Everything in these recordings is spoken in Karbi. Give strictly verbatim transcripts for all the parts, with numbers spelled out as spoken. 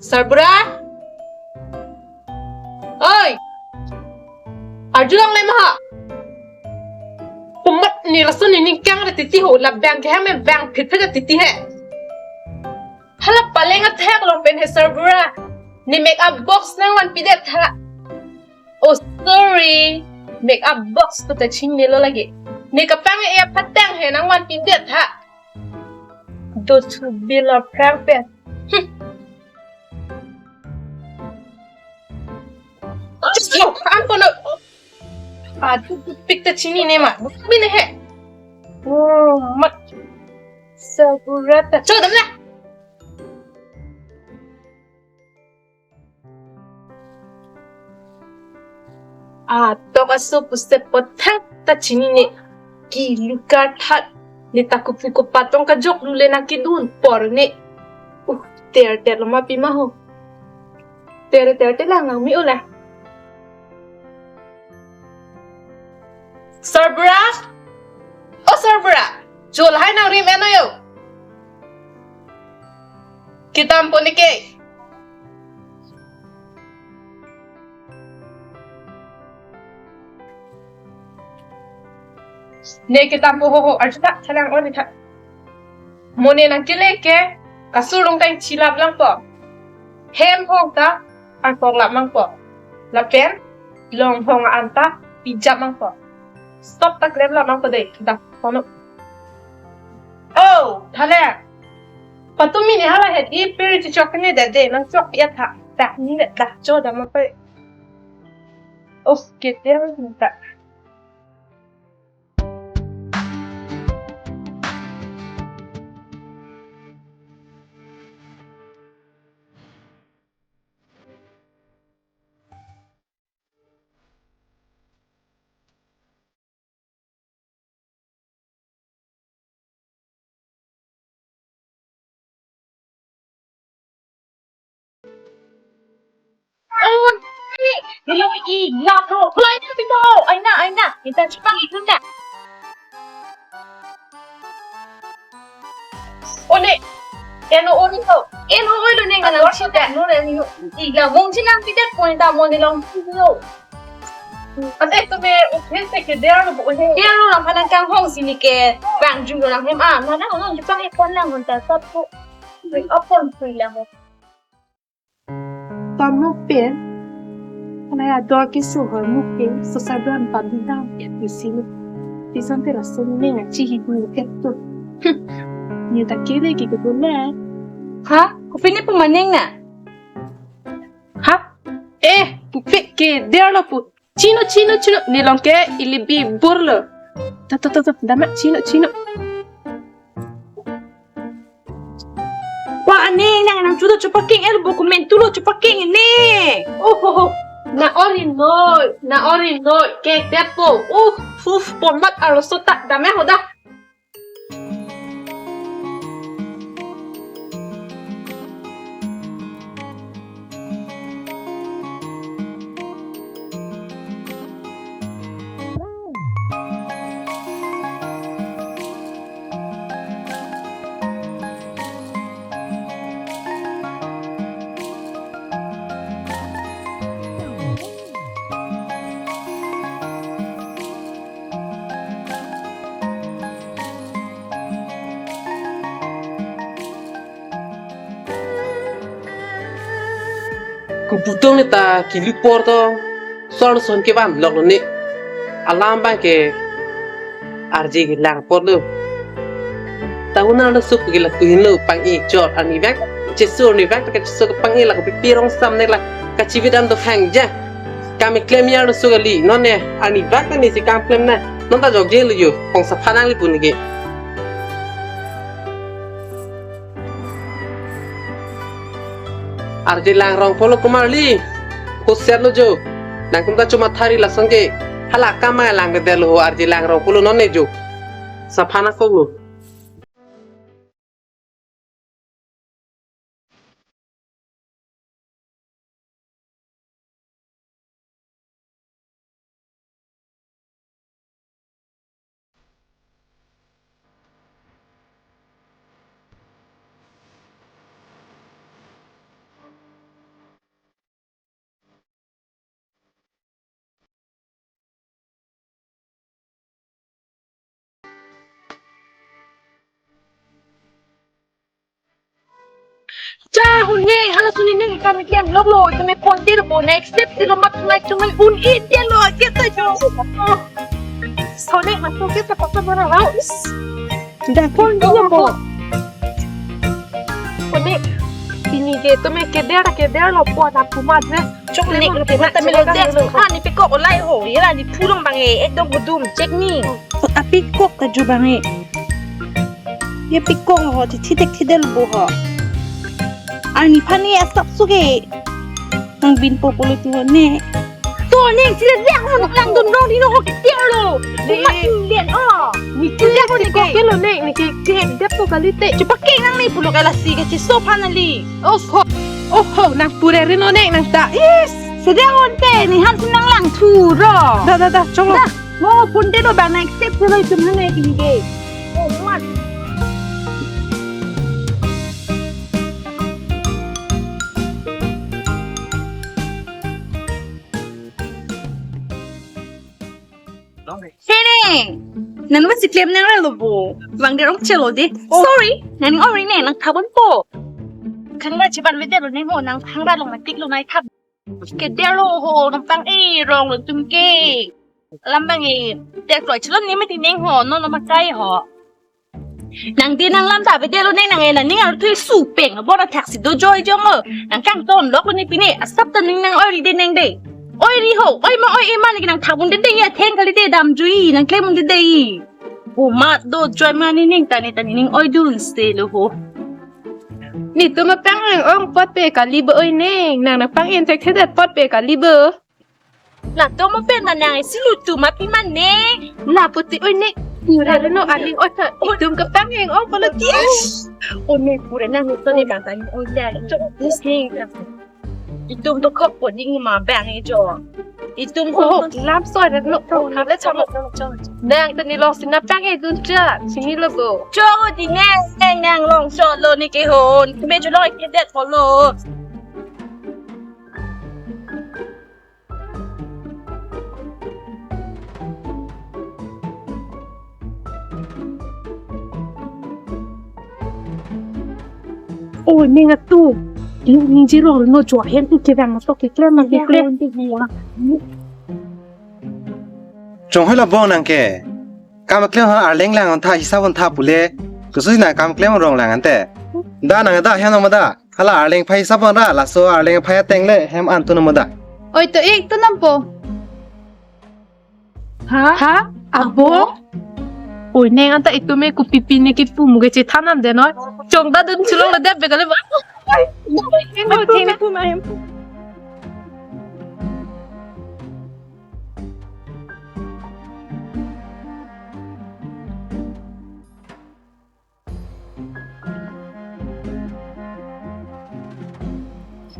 Sarbura? Oi! Arjulongle ma ha? Komat ne lason ne ning kangre titi ho, la bang kehang me bang phit phit titi he. Hala paleng athak along pen he Sarbura. Ne make up box nangvanpidet tha. Oh, sorry. Make up box ko ta chingnelo lagi. Ne kapang e aphatang he nangvanpidet tha. Dothu bill aphrang pen. Hmm. Just lo, an kono. Adu pik ta chinine ma. Bine he. Oh, mat. Sarbura ta. Cho, damna. Atok aso puste pothang ta chinine. Kilu karthat. Ne ta kopu kopat tong kajok lule nangkedun apor ne. Uh, ter ter lo ma pima ho. Ter ter te lang nang mi ula. Sarbura? Oh, Sarbura. Jol hai nang rim eno yo. Kedampo ne ke. Ne kedampo ho ho, arjuta, thalang on tha. Mo ne nangkele ke, kasurung tang chilap langpo. Hem hong ta, arpok lap mangpo. Lapen, long hong anta, pijap mangpo. Stop ta klem lap mangpo dei, dah, kono. Oh, thalang. Patumi ne hala het i peri chichok ne dade, nangchok ya tha. Dah, ne dah, cho dah mangpo. Oh, ketel minta. Oh, ini, ini, ini, nggak, bro. Bro, ini, ini, oh, aina, aina. Kita cepat itu, nak. Oh, ne. Eno, oh, ne, oh. Eno, oh, lo, ne, nggak, nggak, no, ne, no. Ih, nggak, mungkin nanti deh, poin tak mau nih, long, lo. Ante tumi uphit si ke der lo bu he. Der lo lang phan nangkanghong si ne ke bang jun lo lang hem a. Mana orang Jepang e pon lang mun ta sap ko. Free open free lang. Pamo pen. Ana ya dor ke su hor mu ke so sa don pa bi dam ya tu si lo. Ti son te la so ne na chi hi bu et to. Ni ta kere ke ke bu na. Ha? Kopi ne pu maneng na? Ha? Eh, pupe ke der lo pu. Chino, chino, chino. Ne long ke ili bi bur lo. Ta, ta, ta, ta. Dama chino, chino. Wa ane nang nang chudo chupaking el bu kumen tulo chupaking ne. Oh, oh, oh. Na ori noi, na ori noi. Ke tepo. Uh, uf, pomat alo sota. Dama hoda. Kuputung ne ta kilu apor to, son son ke bam lok lo ne. Alam bang ke arje ke lang apor lo. Tahu na lo suk ke la tuhin lo pang-e chot ani bang. Chesur ni bang ke chesur pang-e la ko pi rong sam ne la kachibi dan to hang ja. Kami klem ya lo suk ali non ne ani bang ne si kam klem na. Non ta jok je lo yo. Kong sa phanang li pun ke. Arje lang rong polo kumar li. Ko ser lo jo. Nang kum ta chuma thari lason ke. Hala kama lang ke der lo arje lang rong polo non ne jo. Sa phanang ko lo. Hey, halaso ne nangkam kiam lok lo, tumi ponte lo bo, next step si lo mat nai tumi un-e dia lo, kita jo. Sone masuk kita pasal mana rau. Dah ponte lo bo. Pone, pini ke tumi keder keder lo po na puma dress. Chok ne, ne, ne, ne, ne, ne, ne, ah, ne pikok olai ho, yela ne pulong bang e, ekdom budum, chek ne. Apikok ta jo bang e. Ye pikok ho, thi, thidek thidel bo ho. Arni aphan ne asap suke. Nangbin po pulo tu ne. To ne, sila dia ho, nang dun rong di no ho, kitia lo. Ne. Umat len, oh. Ne, sila dia ho, ne pikok ke lo ne, ne ke, ke dep to kalite. Chupa ke nang ne pulo kalasi ke, si so aphan ali. Oh, ho. Oh, ho, nang pure ri no ne, nang ta. Yes. Sila dia ho te, ne han si nang lang thu ro. Da, da, da, chong lo. Da. Mo ponte lo bang next step lo itum hane tingge. Oh, mat. Hene, nang masi klem nang lo bo. Bang de rong chelo de. Oh. Sorry, nang ori ne, nang thabon po. Kan la chiban vede lo ne ho, nang thang ra long na tik lo nai thap. Keder lo ho, nang pang e rong lo tum ke. Alam bang e, tek lo chelo ne mati neng ho, no no makai ho. Nang di nang lam ta vede lo neng nang e na ning ar thui su peng, bo na thaksi do joi jong lo. Nang kangton lok lo ne pine, asap ta ning nang oi ri de neng de. Oi ri ho, oi ma oi e ma ne nang thabun de de ya theng kali de dam jui, nang klem de de. Umat do joi ma ne ning ta ne ta ne ning oi dun se lo ho. Netum apang ang ong pot pe kali bo oi neng, nang nang pang en thek thedet pot pe kali bo. Latum apeng na nang isi lutum api mane. Lapu ti oi ne. Pura no ali oi ta. Itum kapang ang ong polo ti. Oi ne pura nang lutum ne bang tang oi ne. Chok this thing. Itum to khop po ding ma bang e jo. Itum ko. Oh, lam so re no. Chok le chok. Nang tani long sina pang e dun cha. Sini lo bo. Chok di nang nang nang long so lo ne ke hon. Me jo long ke det ko lo. Oh, ning atu. Ning, ning jiro no jo hem tu kevang to ke klem ma ke klem. Chonghoi la bong nang ke. Kam klem ha arleng lang on tha hisap on tha pule. Kusu na kam klem rong lang ante. Da nang da hem no ma da. Hala arleng phai sabon ra, laso arleng phai ateng le hem an tu namo da. Oi to ik tu nampo. Ha? Ha? Abo? Oi neng anta itum e kupipi ne kipu muge chethanam de noi. Chong da dun chulong le dep be kale ba. Oi, oi, oi, oi.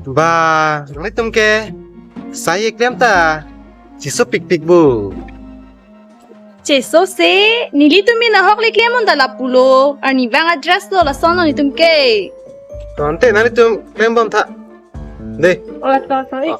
Ba, nanglitum ke sai eklem ta cheso pikpik bo. Cheso se, nelitum min ahok le klem on ta lapulo, arnivang a-dress lo lason lo netum ke. Tonte nanglitum klem bom tha. De. Ola to to. Oh.